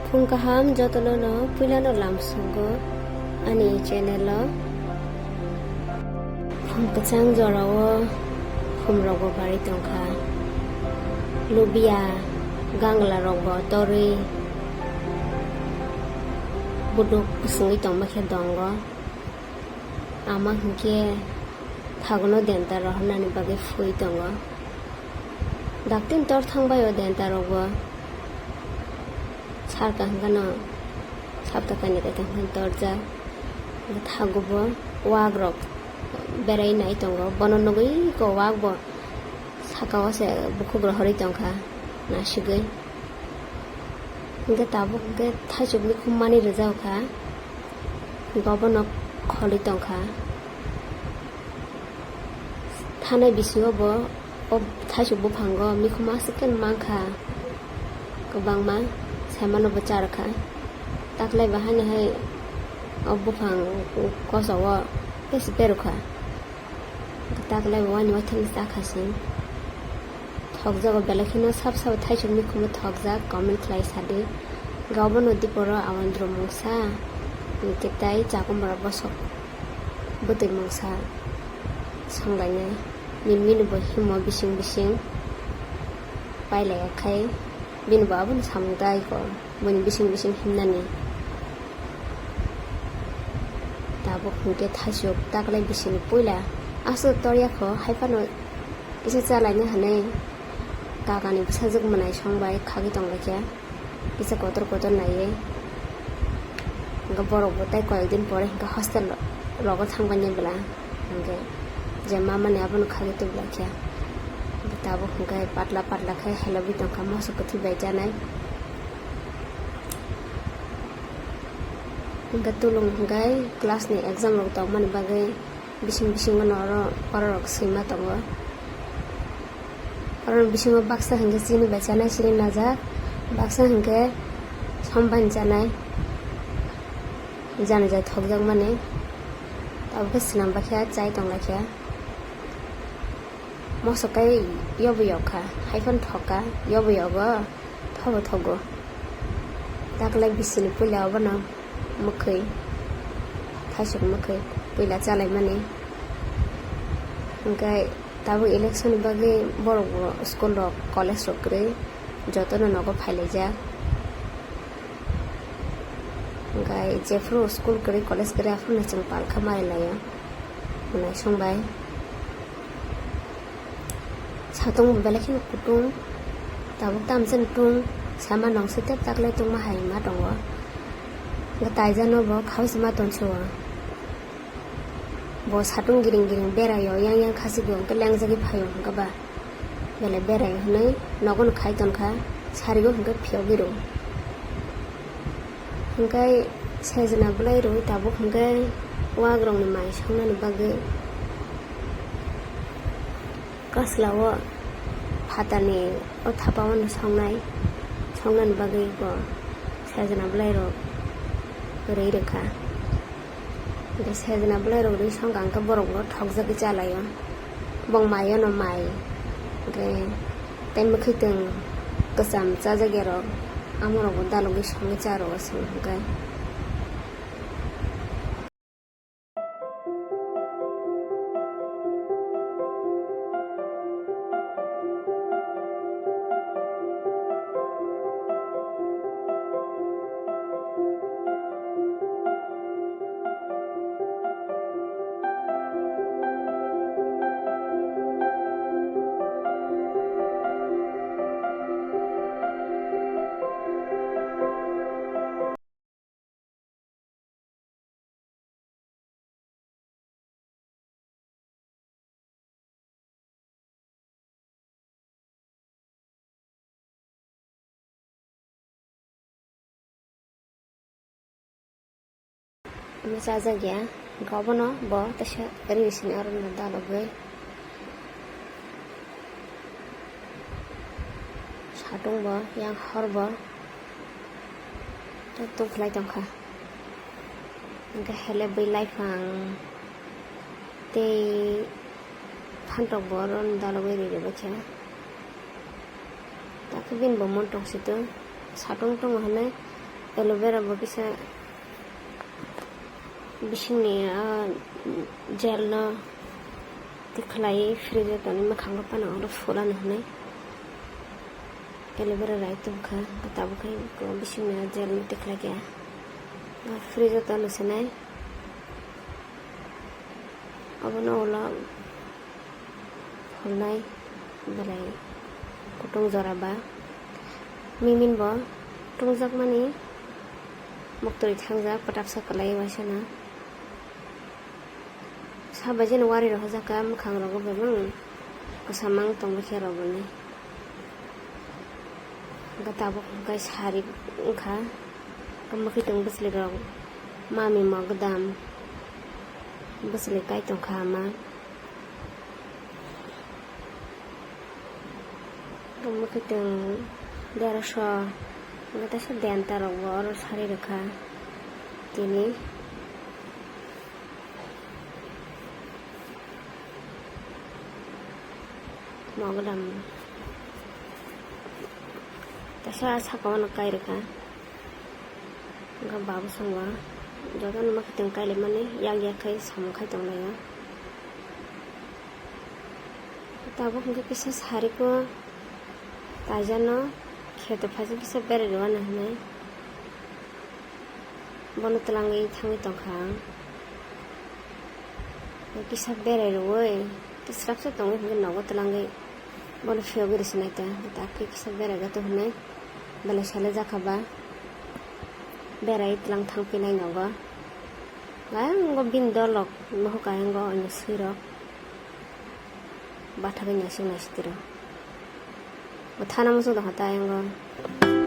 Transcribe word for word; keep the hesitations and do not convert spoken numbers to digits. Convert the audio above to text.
Phung kaham jotono no puilano lamsongo ani channel o. Phung kwchang jorao khumrokbo barwi tongkha. Lubia gangla rokbo torwi buduk bwswngwi tongma khe dongo. Ama hinkhe thagono denta rohornani bagwi phui tongo. Daktin tor thangbai o denta rokbo. Sarka hwnkhe no sapta kainwi kaitham hwn torjak. Thago bo wak rok berai nai tongo. Bono nugwi ko wak bo saka o se bukhuk rohorwi tongkha nasigwi. Hwnkhe tabuk hwnkhe thaichuk mikhum mani rijak kha. Hwnkhe obono kholwi tongkha. Thanai bisingo bo o thaichuk buphango mikhum aswk khe mankha, kwbangma saimano bo charwkha. Taklai bo haino hai o buphang kosa o besi berwkha. Taklai bo wani waithani chakha se. Thokjago belai kheno sab sabo thaichuk mikhumo thokjak, comment khlai sadi. Ga obono diporo awandro mungsa, hwnkhe tai chakomora bosok bwtwi mungsa songlainai. Nini bini bo himo bising bising pailaiya khai bini bo abono samung tai ko. Buini bising bising himnani. Tabuk hwnkhe thaichuk taklai bisingni puila aswk torya kho, haiphano kisa chalaina hwnwi kakani bwsajwk mwnai song bai khagwi tonglaikha, kisa kotor kotor naiwi. Hwnkhe borokbo tei koyekdin pore hwnkhe hostel rogo thangbainai bwla. Hwnkhe je mamani abono khagwi tubulaikha. Tabuk hwnkhe patla patla khe helogwi tongkha, moso kwthwi bai chanai. Hwnkhe tulung hwnkhe class ni exam rok tongmani bagwi bising bisingo no oro oro rok swima tongo. Oro bisingo baksa hwnkhe chini bai chanai chini najak, baksa hwnkhe sombani chanai, jani jai thokjakmani. Tabukhe swnam bakhe chai tonglaikha. Moso kai yobo yokha, haiphano thokka, yobo yogo, thobo thogo. Taklai bisini puila obono mwkhwi, thaisok mwkhwi puila chalaimani. Hwnkhe tabuk election ni bagwi borok bo school rok, college rok kwrwi jotono nogo phailaijak. Hwnkhe jephuru school kwrwi, college kwrwi, aphuru no chwng palkha mari laio. Hwnwi songbai. Satung belai kheno kutung, tabuk tamjani tung, sama nongse tep taklai tungma hai ma tongo. Hwnkhe taijano bo khao se ma tonsio. Bo satung giring giring beraio, yang yang khasi bo hwnkhe lengjagwi phaio hwnkhe ba. Belai berai hwnwi nogono khai tonkha, sarigo hwnkhe phiyogwi rw. Hwnkhe sejna bwlai rw tabuk hwnkhe wagrokni mai songnani bagwi kaslao phatarni o thapao no songnai, songnani bagwi bo sejna bwlai rw rwi rwkha. Hwnkhe sejna bwlairok rwi songkha hwnkhe borokbo thokjagwi chalaio. Bong maiono mai. Hwnkhe tei mwkhwitwng kwcham chajakya rok, amorokbo dalogwi songwi cha rwo chwng hwnkhe. Omo chajakya, hwnkhe obono bo teisa ri sini aro no dalogwi. Satung bo, yang hor bo, tok tok khlai tongkha. Hwnkhe hele bwi laiphang tei phantok bo oro no dalogwi ri rwbaikha. Takhe bini bo mon tong si tong, satung tongo hwnwi Aloe vera bo kisa bisingni, ah, gel no tikhlai fridge o tonwi mwkhango phano oro fulano hinwi. Aloe vera rai tongkha, tabuk khe bisingni gel no tikhlai kha. Ah, fridge o tono sinai. Obono ulo Hwnwi belai kutung jora ba. Mimin bo tungjakmani muktwi thangjak, kwtaksa kwlaiwi waisano. Sabai jani wari rohorjak kha, mwkhang rogo bebak kwsamang tongwi khe rw boni. Hwnkhe tabuk hwnkhe sari wngkha, mwkhwtwng bwchwlwi rok mami mo gwdam bwchwlwi kai tongkha ama. Mwkhwtwng derasho, hwnkhe teisa denta rokbo oro sari rwkha tini. Mo gwdam teisa saka o no kai rwkha. Hwnkhe babu songbo jotono mwkhwtwng kailaimani yak yak khai samung khai tonglaio. Tabuk hwnkhe kisa sariko taijano kheto phaisa kisa berai rwna hinwi bono twlangwi thangwi tongkha ang. Kisa berai rwwi kisrapsa tongwi hwnkhe nogo twlangwi bono phiyogwi rwsinai ta. Takhe kisa berai gato hinwi belai sele jakha ba. Berai tlang thang pinai nogo. Ayang go bini dolok mohok ayang go oino sui rok. Bathagwi naisik naisik tiro. Bo thana muchung tongkha ta ayang go.